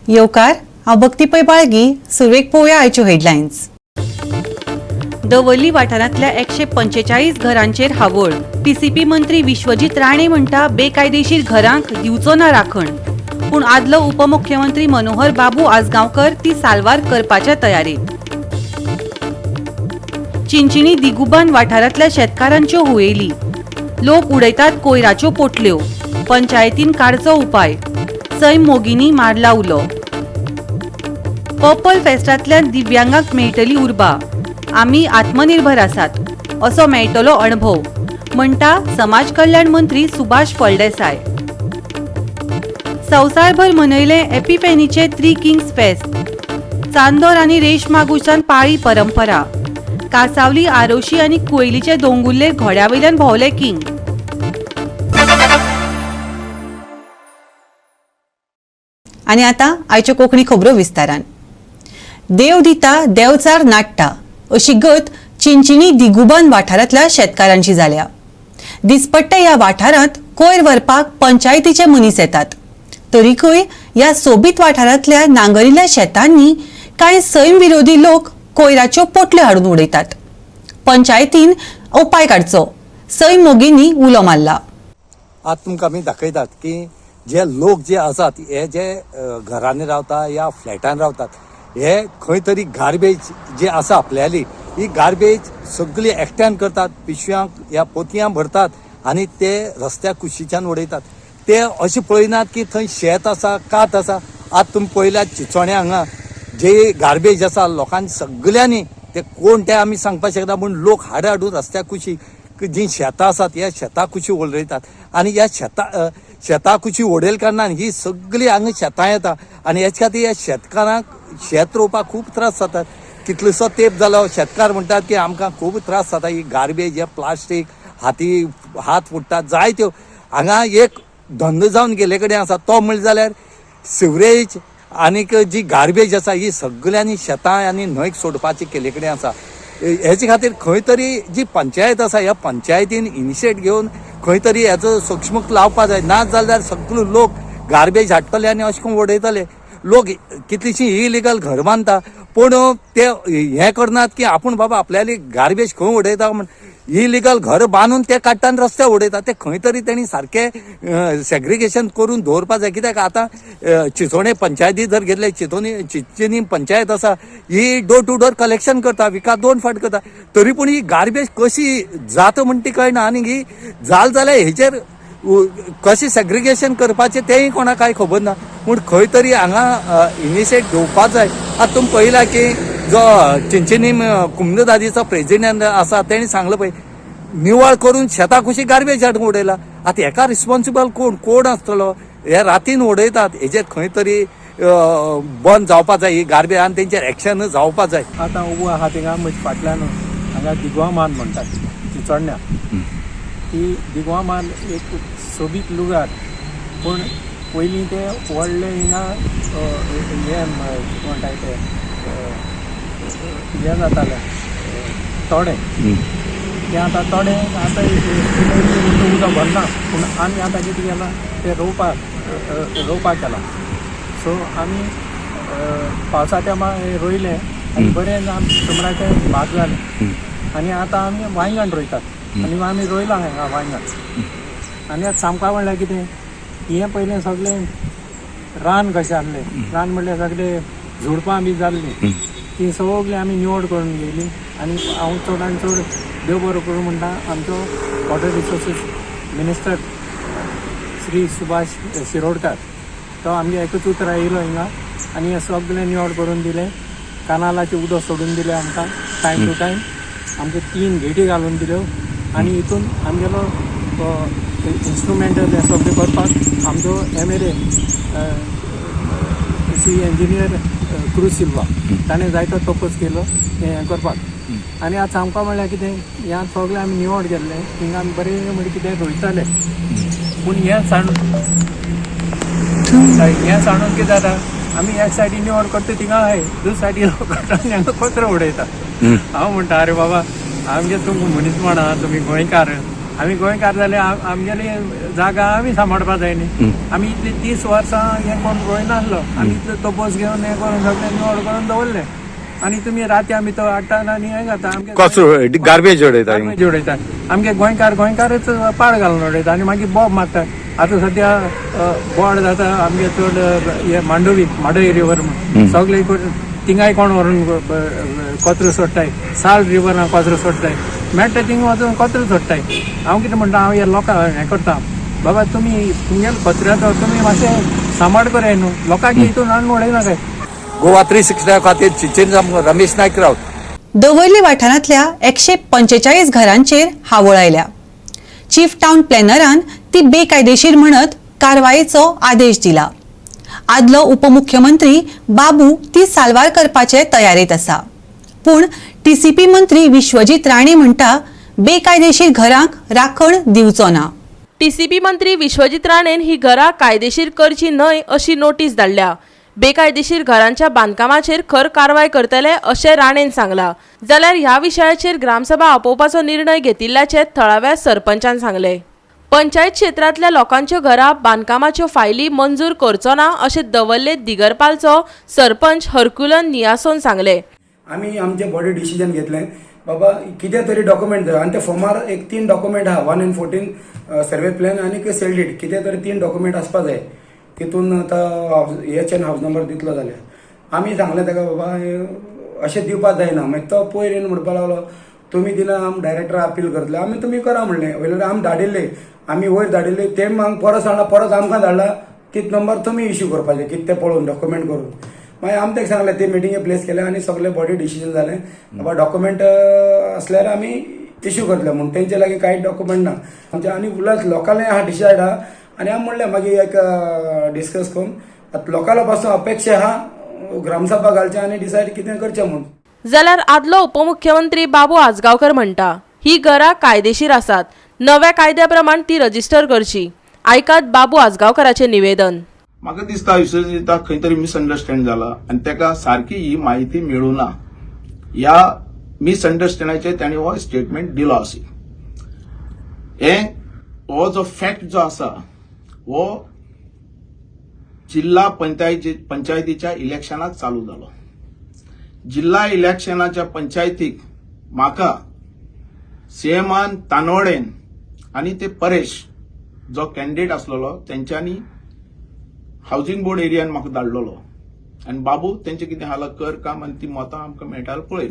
येवकार, हांव भक्ती पै बाळगी. सुरवेक पळोवया आयच्यो हेडलायन्स. दवर्ली वाठारांतल्या 145 घरांचेर हावळ. पीसीपी मंत्री विश्वजीत राणे म्हणटा, बेकायदेशीर घरांक दिवचो ना राखण. पूण आदलो उपमुख्यमंत्री मनोहर बाबू आजगांवकर ती साल्वार करपाच्या तयारेत. चिंचिणी दिगुबान वाठारांतल्या शेतकारांच्यो हुयेली. लोक उडयतात कोयराच्यो पोटल्यो, पंचायतीन काडचो उपाय. सैम मोगिनी मारला उलो. पर्पल फेस्टांतल्यान दिव्यांगांक मेळटली उर्बा. आमी आत्मनिर्भर आसात असो मेळटलो अणभव, म्हणटा समाज कल्याण मंत्री सुभाष फळदेसाय. संवसारभर मनयलें एपिफेनीचे थ्री किंग्स फेस्त. चांदोर आनी रेशमागुशान पाळी परंपरा. कासावली, आरोशी आनी कुयलीचे दोंगुल्लेर घोड्या वयल्यान भोंवले किंग. आनी आतां आयच्यो कोंकणी खबरो विस्तारान. देव दिता देवचार नाडटा अशी गत चिंचिणी दिगुबान वाठारांतल्या शेतकारांची जाल्या. दिसपट्टे ह्या वाठारांत कोयर व्हरपाक पंचायतीचे मनीस येतात, तरीकूय ह्या सोबीत वाठारांतल्या नांगरिल्ल्या शेतांनी कांय सैम विरोधी लोक कोयराच्यो पोटल्यो हाडून उडयतात. पंचायतीन उपाय काडचो, सैम मोगींनी उलो मारला. आज तुमकां आमी दाखयतात की जे लोक जे आसात, हे जे घरांनी रावता या फ्लॅटान रावतात, हे खंय तरी गार्बेज जी आसा आपल्याली, ही गार्बेज सगळी एकठांय करतात, पिशव्यांक या पोतयां भरतात आनी ते रस्त्या कुशीच्यान उडयतात. ते अशें पळयनात की थंय शेत आसा, कात आसा. आज तुमी पळयल्यात चिचोण्या हांगा जे गार्बेज आसा लोकांनी सगल्यांनी, ते कोण ते आमी सांगपाक शकना, पूण लोक हाड हाडून रस्त्या कुशीक जी शेतां आसात ह्या शेतां कुशी उडयतात. आनी ह्या शेतां कुशी उडयले कारणान ही सगळी हांगा शेतां येता आनी हेच खातीर ह्या शेतकारांक शेत रोवपाक खूब त्रास जातात. कितलोसो तेंप जालो शेतकार म्हणटात की आमकां खूब त्रास जाता, ही गार्बेज, हे प्लास्टीक, हाती हात फुट्टात जायत्यो. हांगा एक धंदो जावन गेल्ले कडेन आसा, तो म्हणलें जाल्यार सिवरेज आनीक जी गार्बेज आसा ही सगल्यांनी शेतां आनी न्हंयक सोडपाची केल्ले कडेन आसा. हेचे खातीर खंय तरी जी पंचायत आसा ह्या पंचायतीन इनिशिएट घेवन खंय तरी हेचो सूक्ष्म लावपा जाय. ना जाल्यार सगळे लोक गार्बेज हाडटले आनी अशें करून उडयतले. लोक कितलीशीं इलिगल घर बांदता, पूण ते हें करनात की आपूण बाबा आपल्याली गार्बेज खंय उडयता म्हण. इलिगल घर बांदून ते काडटा आनी रस्त्यार उडयता. ते खंय तरी तेणी सारकें सेग्रिगेशन करून दवरपा जाय. कित्याक आतां चिचोणे पंचायती जर घेतले, चिंचिनी पंचायत आसा ही डोर टू डोर कलेक्शन करता, विका 2 फावट करता, तरी पूण ही गार्बेज कशी जाता म्हण ती कळना. आनी ही जाल जाल्यार हेचेर कशें सेग्रिगेशन करपाचें तेंय कोणाक कांय खबर ना. पूण खंय तरी हांगा इनिशिएट घेवपा जाय. आतां तुमी पळयला की जो चिंचिनी कुमदादीचो प्रेजिडेंट आसा तेणी सांगलें पळय, निवळ करून शेता कुशी गार्बेज हाडून उडयला. आतां हेका रिस्पॉन्सिबल कोण कोण आसतलो? हे रातीन उडयतात, हेजेर खंय तरी बंद जावपा जाय ही गार्बेज आनी तेंचेर एक्शन जावपा जाय. आतां उबो आहा थिंगा म्हज्या फाटल्यान हांगा दिगवा मान म्हणटात चिचोण्या. ती दिगवा मान एक सोबीत लुगार, पूण पयलीं ते व्हडले हिंगा हें म्हणटाय ते हें जातालें तोडें. तें आतां तोडें आतां इतलें उदक भरना, पूण आमी आतां कितें केलां तें रोवपाक केलां. सो आमी पावसा तेंपार रोयलें आनी बरें कमराचें भात जालें आनी आतां आमी वांयगण रोयतात आनी आमी रोयलां हांगा वांयगण. आनी आतां सामकां म्हणल्यार कितें, हें पयलें सगळें रान कशें आहलें, रान म्हणल्यार सगळें झुडपां बी जाल्लीं, तीं सगळीं आमी निवड करून घेयली. आनी हांव चड आनी चड देव बरो करूं म्हणटा आमचो water resources minister Shri Subhash Shirodkar, तो आमगे एकूच उतर येयलो हिंगा आनी हें सगळें निवड करून दिलें. कानालाचें उदक सोडून दिलें आमकां टायम टू टायम, आमकां 3 गेटी घालून दिल्यो. आनी हितून आमगेलो इन्स्ट्रुमेंटल हें सगळें करपाक आमचो MLA Shri engineer Cruz Silva ताणें जायतो तपस केलो हें करपाक. आनी आतां सामकां म्हणल्यार कितें, ह्या सगळें आमी निवड केल्लें, हिंगा आमी बरें म्हणजे कितें रोयताले. पूण हें सांडून कितें जाता, आमी एक सायडीन निवड करता थिंगा आहाय, दुसरे सायडीन लोक काडटा आनी हांगा कचरो उडयता. हांव म्हणटा, आरे बाबा, आमगे तुमकां मनीसपण आहा, तुमी गोंयकार, आमी गोंयकार जाल्यार आमगेली जागा आमी सांबाळपा जाय न्ही. आमी इतली 30 वर्सां हें कोण रोयनासलो, आमी इतले तोपोस घेवन हें करून सगळें निवळ करून दवरलें आनी तुमी राती आमी तो हाडटा आनी हें घाता, कचरो गार्बेज उडयता, गार्बेज उडयता. आमगे गोंयकार गोंयकारच पाड घालून उडयता आनी मागीर बोब मारता. आतां सद्या बोड जाता आमगे चड हे मांडवी माडय रिवर म्हण सगळे थिंगाय कोण व्हरून कचरो सोडटाय, साल रिवरान कचरो सोडटाय, मेळटा थिंगा वचून कचरो सोडटाय. हांव कितें म्हणटा, हांव हे लोकांक हें करता, बाबा तुमी तुमगेले कचऱ्याचो तुमी मातशें सांबाळ कराय न्हू, लोकांक हितून हाडून उडयनाकाय. गोवा 365 खातीर चिंचेन रमेश नायक रावत. दवर्ली वाठारांतल्या 145 घरांचेर हावळ आयल्या. चीफ टावन प्लॅनरान ती बेकायदेशीर म्हणत कारवायेचो आदेश दिला. आदलो उपमुख्यमंत्री बाबू ती साल्वार करपाचे तयारेत आसा, पूण टीसीपी मंत्री विश्वजीत राणे म्हणटा बेकायदेशीर घरांक राखण दिवचो ना. टीसीपी मंत्री विश्वजीत राणेन ही घरां कायदेशीर करची न्हय अशी नोटीस धाडल्या. बेकायदेशीर घरांच्या बांदकामाचेर खर कारवाय करतले अशें राणेन सांगलां. जाल्यार ह्या विशयाचेर ग्रामसभा आपोवपाचो निर्णय घेतिल्ल्याचें थळाव्या सरपंचान सांगलें. पंचायत क्षेत्रांतल्या लोकांच्यो घरां बांदकामाच्यो फायली मंजूर करचो ना अशें दवर्ले दिगरपालचो सरपंच हरकुलन नियासोन सांगलें. आमी आमचे बॉडी डिसिजन घेतलें बाबा कितें तरी डॉक्युमेंट जाय आनी त्या फॉर्मार एक 3 डॉक्युमेंट आहा, 1 and 14 survey plan आनी सेल डीड, कितें तरी 3 डॉक्युमेंट आसपा जाय. तितून आतां एच एन हावस नंबर दितलो जाल्यार आमी सांगलें ताका बाबा अशें दिवपाक जायना. मागीर तो पयर येवन म्हणपाक लागलो तुमी दिला आम डायरेक्टर अपील करतले, आमी तुमी करा म्हणलें. वयल्यार आमी धाडिल्ले, आमी वयर धाडिल्ले ते परत सांगला, परत आमकां धाडला तीच नंबर तुमी इश्यू करपाचे कितें तें पळोवन डॉक्युमेंट करून. मागीर आमी ताका सांगलें, ते मिटिंगे प्लेस केले आनी सगळे बॉडी डिसिजन जालें बाबा डॉक्युमेंट आसल्यार आमी इश्यू करतले म्हूण. तेंचे लागीं कांय डॉक्युमेंट ना आमच्या आनी उलट लोकांले आहा डिसायड आहा. आनी आमी म्हणलें मागीर एक डिस्कस करून आतां लोकांला पासून अपेक्षा आहा ग्रामसभा घालचें आनी डिसायड कितें करचें म्हूण. जाल्यार आदलो उपमुख्यमंत्री बाबू आजगांवकर म्हणटा ही घरां कायदेशीर आसात, नव्या कायद्या प्रमाण ती रजिस्टर करची. आयकात बाबू आजगांवकराचें निवेदन. म्हाका दिसता विश्वजिताक खंय तरी मिसअंडरस्टँड जाला आनी ताका सारकी ही म्हायती मेळूं ना. ह्या मिसअंडरस्टँडाचेर ताणें हो स्टेटमेंट दिलो आसी. हे हो जो फॅक्ट जो आसा हो जिल्हा पंचायतीच्या इलेक्शनाक चालू जालो. जिल्हा इलेक्शनाच्या पंचायतीक म्हाका सीएमान तानवडेन आनी ते परेश जो कॅन्डिडेट आसलेलो तेंच्यांनी हावजींग बोर्ड एरियान म्हाका धाडलेलो आनी बाबू तेंचे कितें हालत कर काम आनी ती मतां आमकां मेळटा पळय.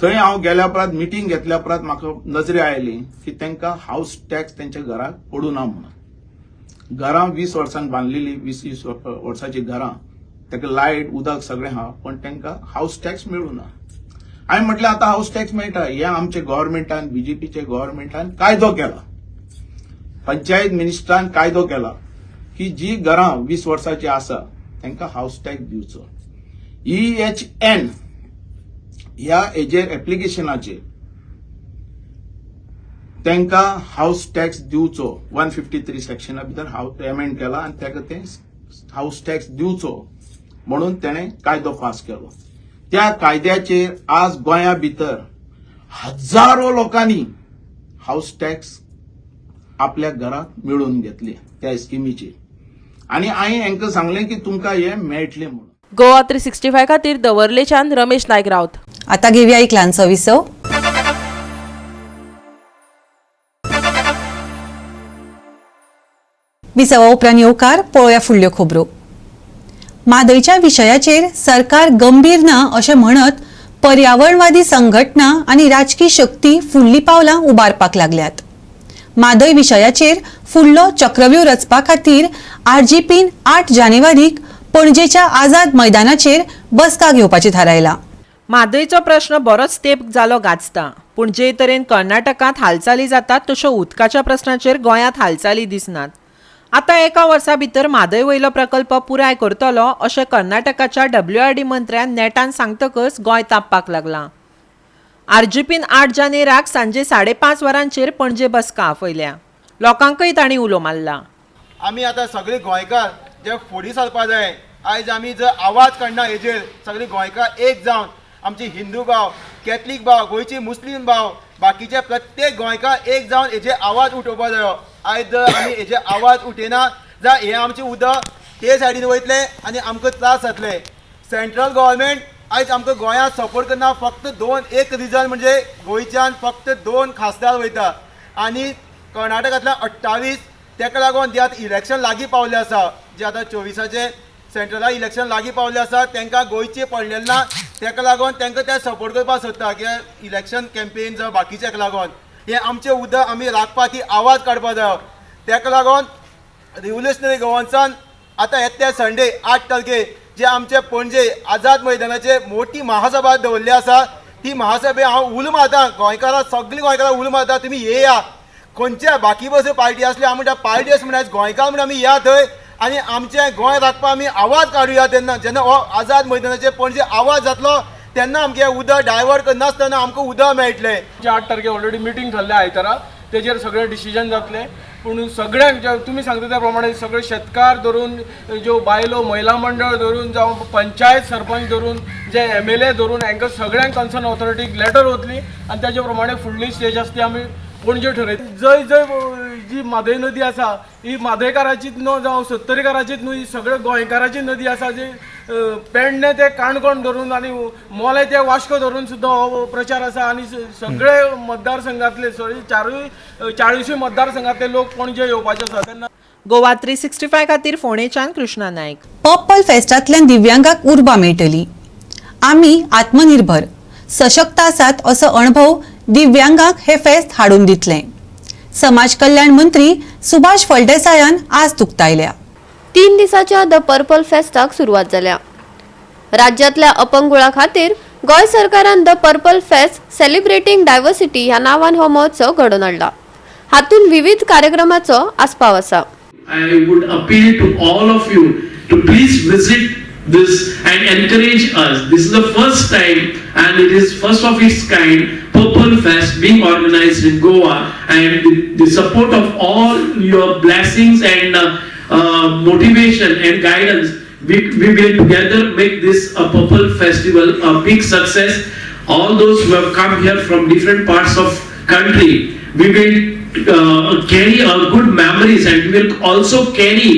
थंय हांव गेल्या उपरांत मिटींग घेतल्या उपरांत म्हाका नजरे आयली की तांकां हावस टॅक्स तेंच्या घराक पडूं ना म्हणून. घरां 20 वर्सांक बांदलेली, 20 वर्सांची घरां, ताका लायट उदक सगळें आहा, पण तांकां हावस टॅक्स मेळूं ना. हांवें म्हटलें आतां हावस टॅक्स मेळटा, हें आमचे गव्हर्मेंटान बीजेपीचे गव्हर्मेंटान कायदो केला, पंचायत मिनिस्टरान कायदो केला की जी घरां 20 वर्सांची आसा तांकां हावस टॅक्स दिवचो. EHN ह्या हेजेर एप्लिकेशनाचेर तांकां हावस टॅक्स दिवचो. 153 सेक्शना भितर हाव एमेंड केला आनी ताका तें हावस टॅक्स दिवचो म्हणून तेणें कायदो पास केलो. त्या कायद्याचेर आज गोंया भितर हजारो लोकांनी हावस टॅक्स आपल्या घराक मेळोवन घेतली त्या स्किमीचेर. आनी हांवें हांकां सांगलें की तुमकां हें मेळटलें म्हणून. गोवा 365 खातीर दवर्लेच्यान रमेश नायक रावत. आता घेऊया एक ल्हानसो विसव. विसवा उपरांत येवकार पळोवया फुडल्यो खबरो. म्हादयच्या विशयाचेर सरकार गंभीर ना अशें म्हणत पर्यावरणवादी संघटना आनी राजकी शक्ती फुडली पावलां उबारपाक लागल्यात. म्हादय विशयाचेर फुडलो चक्रव्यूह रचपा खातीर आरजीपीन 8 जानेवारीक पणजेच्या आझाद मैदानाचेर बसका घेवपाची थारायला. म्हादयचो प्रश्न बरोच तेंप जालो गाजता, पूण जे तरेन कर्नाटकांत हालचाली जातात तश्यो उदकाच्या प्रश्नाचेर गोंयांत हालचाली दिसनात. आतां एका वर्सा भितर म्हादय वयलो प्रकल्प पुराय करतलो अशें कर्नाटकाच्या WRD मंत्र्यान नेटान सांगतकच गोंय तापपाक लागलां. आरजीपीन 8 जानेराक सांजे 5:30 वरांचेर पणजे बसका आपयल्या. लोकांकय तांणी उलो मारला. आमी आतां सगळे गोंयकार जे फुडें सरपा जाय, आयज आमी जर आवाज काडना हेजेर सगळे गोंयकार एक जावन आमचे हिंदू भाव, कॅथलीक भाव, गोंयचे मुस्लीम भाव, बाकीचे प्रत्येक गोंयकार एक जावन हेजे आवाज उठोवपा जायो. आयज जर आमी हेजे आवाज उठयना जाल्यार हें आमचें उदक ते सायडीन वयतलें आनी आमकां त्रास जातले. सेंट्रल गव्हर्मेंट आयज आमकां गोंयांत सपोर्ट करना फक्त दोन एक रिजन म्हणजे गोंयच्यान फक्त 2 खासदार वयता आनी कर्नाटकांतल्यान 28. तेका लागून जे आतां इलेक्शन लागीं पावले आसा, जे आतां 24आचे सेंट्रला इलेक्शन लागीं पावले आसा, तांकां गोंयचें पडलेलें ना, तेका लागून तांकां ते सपोर्ट करपाक सोदता की इलेक्शन कॅम्पेन जावं बाकीच्याक लागून हें आमचें उदक आमी राखपाक ती आवाज काडपाक जायो. तेका लागून रिव्होल्युशनरी गोवन्सान आतां येता संडे 8 तारखेर जे आमचे पणजे आझाद मैदानाचे मोठी महासभा दवरली आसा, ती महासभे हांव उलो मारता गोंयकारां, सगळीं गोंयकारां उलो मारता तुमी येया. खंयच्या बाकी बसून पार्टी आसली आमी म्हणटा पार्टी आसली म्हणल्यार गोंयकार म्हणून आमी या थंय आनी आमचें गोंय राखपाक आमी आवाज काडुया. तेन्ना जेन्ना हो आझाद मैदानाचे पणजे आवाज जातलो तेन्ना आमचें उदक डायवर्ट करनासतना आमकां उदक मेळटलें. 8 तारखे ऑलरेडी मिटींग जाल्लें आयतारा, तेजेर सगळें डिसिजन जातलें. पूण सगळ्यांक तुमी सांगता त्या प्रमाणे सगळे शेतकार धरून ज्यो बायलो महिला मंडळ धरून जावं पंचायत सरपंच धरून जे MLA धरून हांकां सगळ्यांक कन्सर्न ऑथॉरिटीक लेटर वतली आनी तेजे प्रमाणे फुडली स्टेज आसा ती आमी पणजे ठरयतली. जंय जंय जी म्हादय नदी आसा ही म्हादयकाराचीच न्हू जावं सत्तरीकाराचीच न्हू, ही सगळे गोंयकाराची नदी आसा जी पेडणे ते काणकोण धरून आनी मोलें ते वास्को धरून सुद्दां हो प्रचार आसा आनी सगळे मतदारसंघातले सगळे 40 मतदारसंघातले लोक पणजे येवपाचे आसा. तेन्ना गोवा 365 खातीर फोंडेच्यान कृष्णा नायक. पर्पल फेस्टांतल्यान दिव्यांगाक उर्बा मेळटली. आमी आत्मनिर्भर सशक्त आसात असो अणभव दिव्यांगाक हे फेस्त हाडून दितलें. समाज कल्याण मंत्री सुभाष फळदेसायान आज उक्तायल्या. 3 दिसाच्या the purple फेस्टाक सुरवात जाल्या. राज्यांतल्या अपंगुळा खातीर गोंय सरकारान the purple fest celebrating diversity ह्या नांवान हो महोत्सव घडोवन हाडला. हातूंत विविध कार्यक्रमाचो आस्पाव आसा. I would appeal to all of you to please visit this and encourage us. This is the first time and it is first of its kind Purple Fest being organized in Goa, and the support of all your blessings and motivation and guidance, we will together make this a Purple Festival a big success. All those who have come here from different parts of country, we will carry our good memories and we will also carry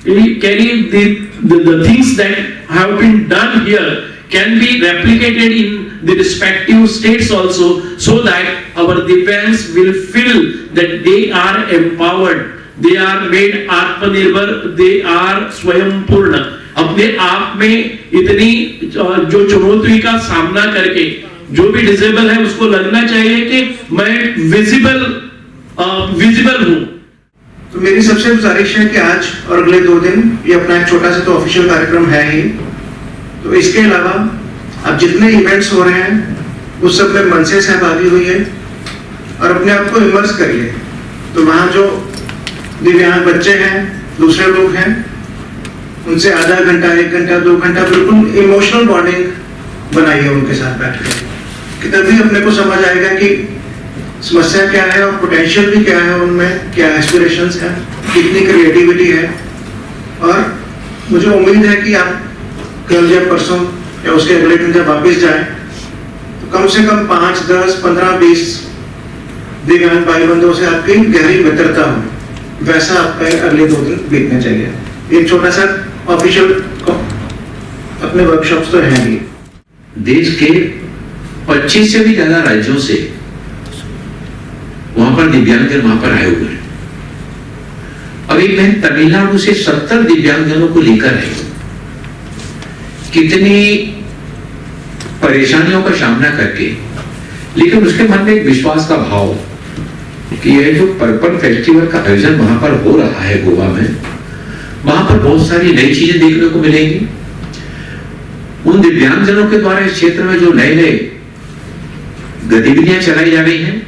the things that have been done here can be replicated in the respective states also, so that our Divyangs will feel that they are empowered, they are made Atmanirbhar, they are स्वयंपूर्ण. अपने आप में इतनी जो चुनौती का सामना करके जो भी डिसेबल है उसको लगना चाहिए कि मैं विजिबल हूं. तो मेरी सबसे गुजारिश है कि आज और अगले 2 दिन ये अपना एक छोटा सा तो ऑफिशियल कार्यक्रम है ही, तो इसके अलावा अब जितने इवेंट्स हो रहे हैं उस सब में मन से सहभागी हुई है और अपने आप को इमर्स करिए. तो वहाँ जो दिव्यांग बच्चे हैं, दूसरे लोग हैं, उनसे आधा घंटा, 1 घंटा, 2 घंटा बिल्कुल इमोशनल बॉन्डिंग बनाइए उनके साथ बैठ कर, कि तभी अपने को समझ आएगा कि समस्या क्या है और पोटेंशियल भी क्या है उनमें, क्या एस्पिरेशंस है, कितनी क्रिएटिविटी है. और मुझे उम्मीद है कि आप कल या परसों या उसके अगले दिन जब वापस जाएं तो कम से कम 5, 10, 15, 20 दिव्यांग भाई बंधुओं से आपकी गहरी मित्रता हो, वैसा आपका अगले 2 दिन बीतने चाहिए. एक छोटा सा ऑफिशियल अपने वर्कशॉप्स तो हैं ही. देश के 25 से भी ज्यादा राज्यों से वहां पर दिव्यांगजन वहां पर आए हुए हैं. अभी मैं तमिलनाडु से 70 दिव्यांगजनों को लेकर आई हूं. कितनी परेशानियों का सामना करके, लेकिन उसके मन में एक विश्वास का भाव कि यह जो पर्पल फेस्टिवल का आयोजन वहां पर हो रहा है गोवा में, वहां पर बहुत सारी नई चीजें देखने को मिलेंगी. उन दिव्यांगजनों के द्वारा इस क्षेत्र में जो नए नए गतिविधियां चलाई जा रही हैं,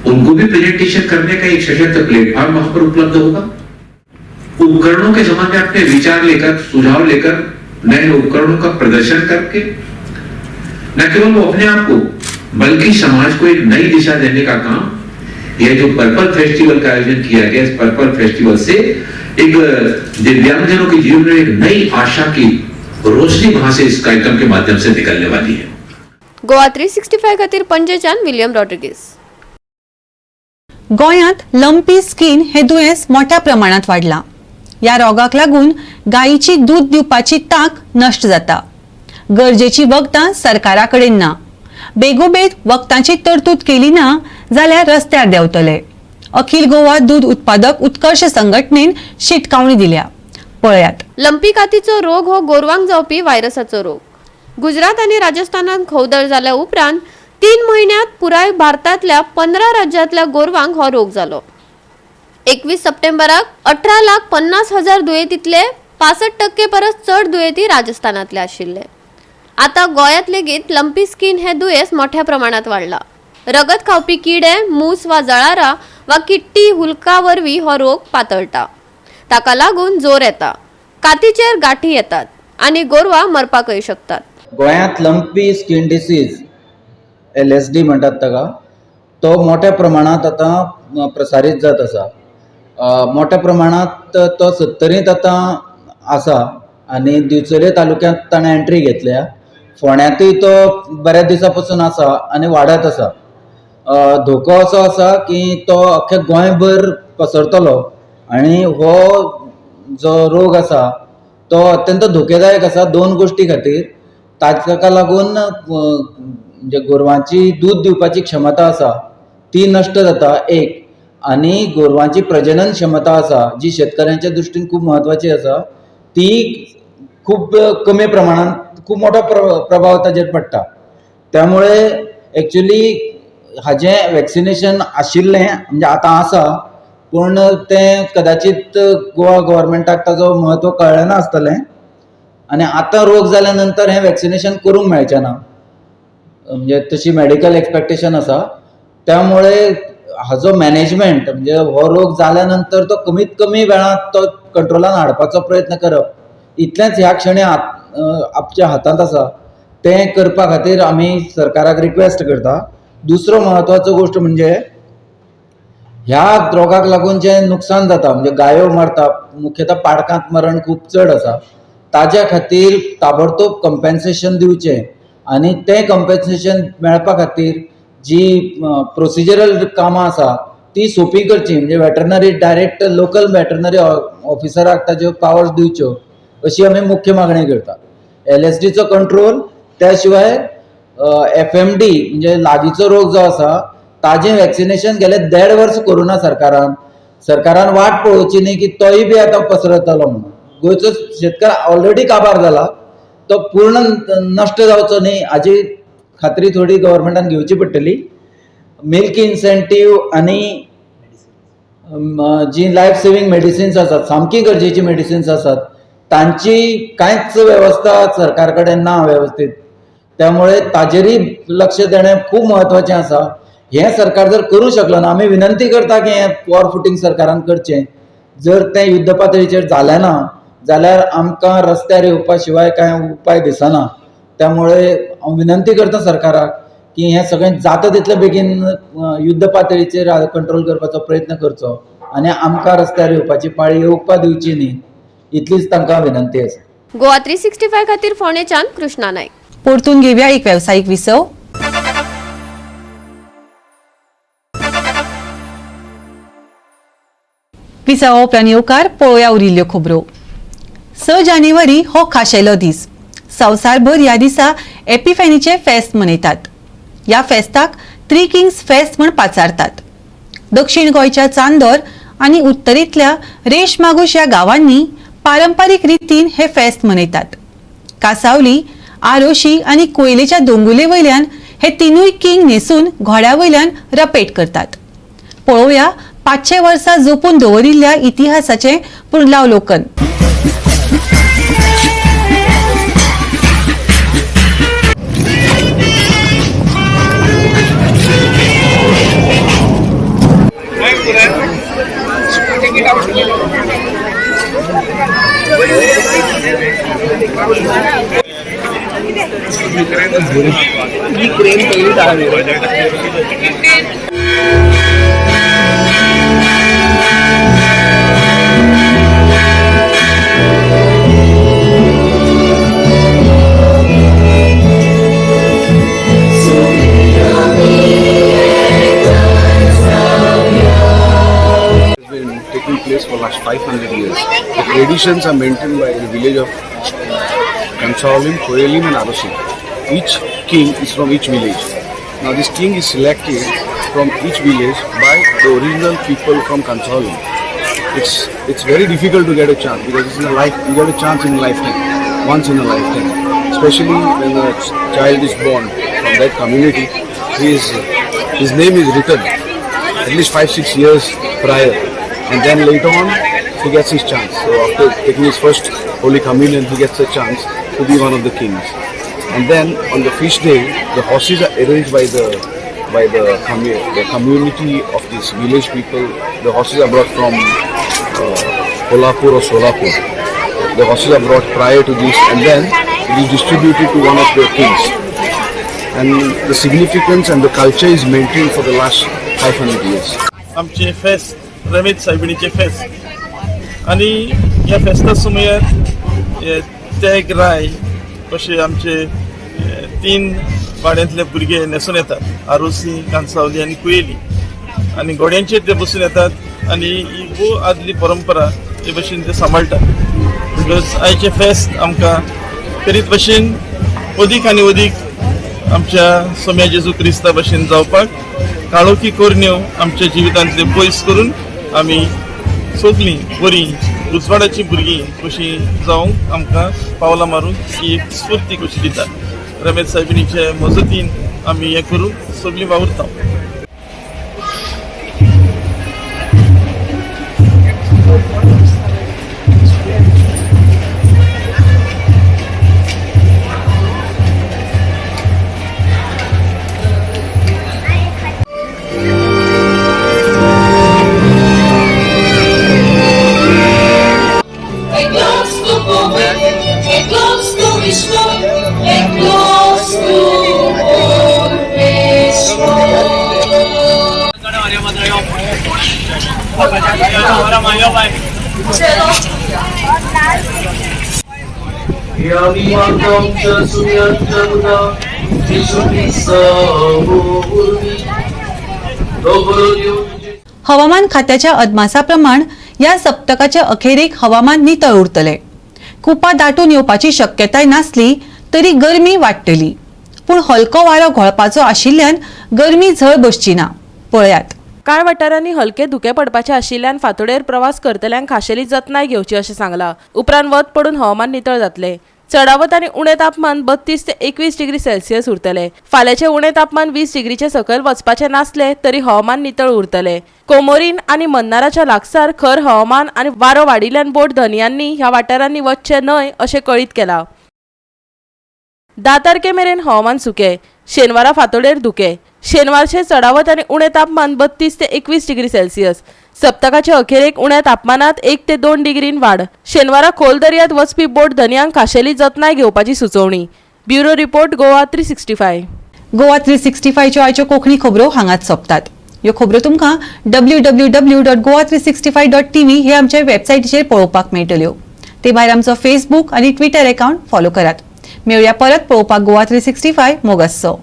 उनको भी प्रेजेंटेशन करने का एक सशक्त प्लेटफॉर्म वहां पर उपलब्ध होगा. उपकरणों के संबंध में अपने विचार लेकर, सुझाव लेकर, नए उपकरणों का प्रदर्शन करके न केवल वो अपने आप को बल्कि समाज को एक नई दिशा देने का काम यह जो पर्पल फेस्टिवल का आयोजन किया गया, इस पर्पल फेस्टिवल से एक दिव्यांगजनों के जीवन में एक नई आशा की रोशनी वहां से इस कार्यक्रम के माध्यम से निकलने वाली है. गोवा 365 खातीर पणजेच्यान विलियम रॉड्रिगीस. गोंयांत लंपी स्किन हे दुयेंस मोठ्या प्रमाणात वाडलां. ह्या रोगाक लागून गायीची दूद दिवपाची तांक नश्ट जाता. गरजेची वखदां सरकारा कडेन ना. बेगोबेग वखदांची तरतूद केली ना जाल्यार रस्त्यार देंवतले. अखिल गोवा दूद उत्पादक उत्कर्ष संघटनेन शिटकावणी दिल्या. पळयात. लंपी कातीचो रोग हो गोरवांक जावपी व्हायरसाचो रोग. गुजरात आनी राजस्थानात खवदळ जाल्या उपरांत 3 म्हयन्यांत पुराय भारतांतल्या 15 राज्यांतल्या गोरवांक हो रोग जालो. 21 सप्टेंबराक 18,50,000 दुयेंतींतले 65% परस चड दुयेंती राजस्थानांतले आशिल्ले. आतां गोंयांत लेगीत लंपी स्किन हें दुयेंस मोठ्या प्रमाणांत वाडलां. रगत खावपी किडे, मूस वा जळारां वा किट्टी हुलका वरवीं हो रोग पातळटा. ताका लागून जोर येता, कातीचेर गांठी येतात आनी गोरवां मरपाकय शकतात. गोंयांत लंपी स्किन डिसीज LSD म्हणटात ताका, तो मोठ्या प्रमाणांत आतां प्रसारीत जात आसा. मोठ्या प्रमाणांत तो सत्तरींत आतां आसा आनी दिवचले तालुक्यांत ताणें एंट्री घेतल्या. फोंड्यांतूय तो बऱ्याच दिसां पासून आसा आनी वाडत आसा. धोको असो आसा की तो अख्ख्या गोंयभर पसरतलो आनी हो जो रोग आसा तो अत्यंत धोकेदायक आसा दोन गोश्टी खातीर. ताका लागून म्हणजे गोरवांची दूद दिवपाची क्षमता आसा ती नश्ट जाता एक, आनी गोरवांची प्रजनन क्षमता आसा जी शेतकऱ्यांच्या दृश्टीन खूब म्हत्वाची आसा ती खूब कमी प्रमाणांत खूब मोठो प्रभाव ताजेर पडटा. त्यामुळे एक्चुली हाजें वॅक्सिनेशन आशिल्लें म्हणजे आतां आसा, पूण तें कदाचीत गोवा गव्हर्मेंटाक ताजो म्हत्व कळ्ळें ना आसतलें आनी आतां रोग जाल्या नंतर हें वॅक्सिनेशन करूंक मेळचें ना, म्हणजे तशी मॅडिकल एक्सपेक्टेशन आसा. त्यामुळे हाजो मॅनेजमेंट म्हणजे हो रोग जाल्या नंतर तो कमीत कमी वेळांत तो कंट्रोलान हाडपाचो प्रयत्न करप इतलेंच ह्या क्षणी आमच्या हातांत आसा. तें करपा खातीर आमी सरकाराक रिक्वेस्ट करता. दुसरो म्हत्वाचो गोश्ट म्हणजे ह्या रोगाक लागून जें नुकसान जाता म्हणजे गायो मरता, मुख्यतः पाडकांत मरण खूब चड आसा, ताज्या खातीर ताबडतोब कंपेन्सेशन दिवचें आनी तें कंपेन्सेशन मेळपा खातीर जी प्रोसिजरल कामां आसा ती सोंपी करची, म्हणजे वेटरनरी डायरेक्ट लोकल वेटरनरी ऑफिसराक ताज्यो पावर्स दिवच्यो अशी आमी मुख्य मागणी करता. LSDचो कंट्रोल, त्या शिवाय FMD म्हणजे लागींचो रोग जो आसा ताजें वॅक्सिनेशन गेले 1.5 वर्स करूं ना सरकारान. सरकारान वाट पळोवची न्ही की तोय बी आतां पसरतलो म्हणून. गोंयचो शेतकार ऑलरेडी काबार जाला, तो पूर्ण नश्ट जावचो न्ही हाजी खात्री थोडी गव्हर्मेंटान घेवची पडटली. मिल्क इन्सेंटीव आनी जी लायफ सेवींग मेडिसिन्स आसात, सामकी गरजेची मेडिसिन्स आसात, तांची कांयच वेवस्था सरकार कडेन ना वेवस्थीत, त्यामुळे ताजेरय लक्ष देणें खूब म्हत्वाचें आसा. हें सरकार जर करूं शकलो ना, आमी विनंती करता की हें वॉर फुटींग सरकारान करचें. जर तें युद्ध पातळीचेर जालें ना जाल्यार आमकां रस्त्यार येवपा शिवाय कांय उपाय दिसना. त्यामुळे हांव विनंती करता सरकाराक की हें सगळें जाता तितले बेगीन युद्ध पातळीचेर कंट्रोल करपाचो प्रयत्न करचो आनी आमकां रस्त्यार येवपाची पाळी येवपा दिवची न्ही, इतलीच तांकां विनंती आसा. गोवा 365 खातीर फोंडेच्यान कृष्णा नायक. परतून घेवया एक वेवसायीक विसव. विसवा उपरांत येवकार पळोवया उरिल्ल्यो खबरो. 6 जानेवारी हो खाशेलो दीस. संवसारभर ह्या दिसा एपिफॅनीचें फेस्त मनयतात. ह्या फेस्ताक थ्री किंग्स फेस्त म्हूण पाचारतात. दक्षिण गोंयच्या चांदोर आनी उत्तरेंतल्या रेश मागूश ह्या गांवांनी पारंपारीक रितीन हे फेस्त मनयतात. कासावली, आरोशी आनी कोयलेच्या दोंगुले वयल्यान हे तिनूय किंग न्हेसून घोड्या वयल्यान रपेट करतात. पळोवया 500 वर्सां जपून दवरिल्ल्या इतिहासाचें पुनरावलोकन. last 500 years. The traditions are maintained by the village of Cansaulim, Cuelim and Arossim. Each king is from each village. Now this king is selected from each village by the original people from Cansaulim. It's very difficult to get a chance because it's in a life, you get a chance in a lifetime, once in a lifetime. Especially when a child is born from that community, his name is written at least 5-6 years prior, and then later on he gets his chance. So after taking his first Holy Communion, he gets a chance to be one of the kings. And then on the feast day, the horses are arranged by the community of this village people. The horses are brought from Kolhapur or Solapur. The horses are brought prior to this, and then it is distributed to one of the kings. And the significance and the culture is maintained for the last 500 years. आमचे फेस्त रमेश सायबिणीचे फेस्त आनी ह्या फेस्ता सुमयार त्याग राय अशे आमचे तीन वाड्यांतले भुरगे न्हेसून येतात, आरोसी, कांसावली आनी कुयेली, आनी घोड्यांचेर ते बसून येतात आनी ही खूब आदली परंपरा हे भशेन ते सांबाळटात. Because आयचें फेस्त आमकां करीत भशेन अदीक आनी अदीक आमच्या सोम्या जेजू क्रिस्ता भशेन जावपाक काळोखी कोरण्यो आमच्या जिवितांतले पयस करून आमी सगळीं बरीं उजवाडाची भुरगीं कशीं जावंक आमकां पावलां मारून ही एक स्फूर्ती कशी दिता. रमेश सायबिणीचे मजतीन आमी हें करून सगळीं वावुरता. हवामान खात्याच्या अदमासाप्रमाण या सप्तकाच्या अखेरेक हवामान नितळ उरतले. कुपां दाटून येवपाची शक्यताय नासली तरी गरमी वाडटली, पूण हलको वारो घोळपाचो आशिल्ल्यान गरमी झळ बसची ना. पळयात. कांय वाठारांनी हलके धुके पडपाचे आशिल्ल्यान फांतोडेर प्रवास करतल्यांक खाशेली जतनाय घेवची अशें सांगलां. उपरांत वत पडून हवामान नितळ जातलें. चडावत आनी उणें तापमान 32 ते 21 डिग्री सेल्सियस उरतलें. फाल्याचें उणें तापमान 20 डिग्रीचे सकयल वचपाचें नासलें तरी हवामान नितळ उरतलें. कोमोरीन आनी मन्नाराच्या लागसार खर हवामान आनी वारो वाडिल्ल्यान बोट धनयांनी ह्या वाठारांनी वचचें न्हय अशें कळीत केलां. 10 तारखे मेरेन हवामान सुकें. शेनवारा फांतोडेर धुकें. शेनवारचें चडावत आनी उणें तापमान 32 ते 21 डिग्री सेल्सियस. सप्तकाचे अखेरेक उण्या तापमानात 1 ते 2 डिग्रीन वाड. शेनवारा खोल दर्यात वचपी बोट धनयांक खाशेली जतनाय घेवपाची सुचोवणी. Bureau report, Goa 365. Goa 365च्यो आयच्यो कोंकणी खबरो हांगाच सोंपतात. ह्यो खबरो तुमकां www.goa365.tv हे आमच्या वेबसायटीचेर पळोवपाक मेळटल्यो. ते भायर आमचो फेसबूक आनी ट्विटर अकाउंट फॉलो करात. मेळुया परत पळोवपाक गोवा 365. मोग आसचो.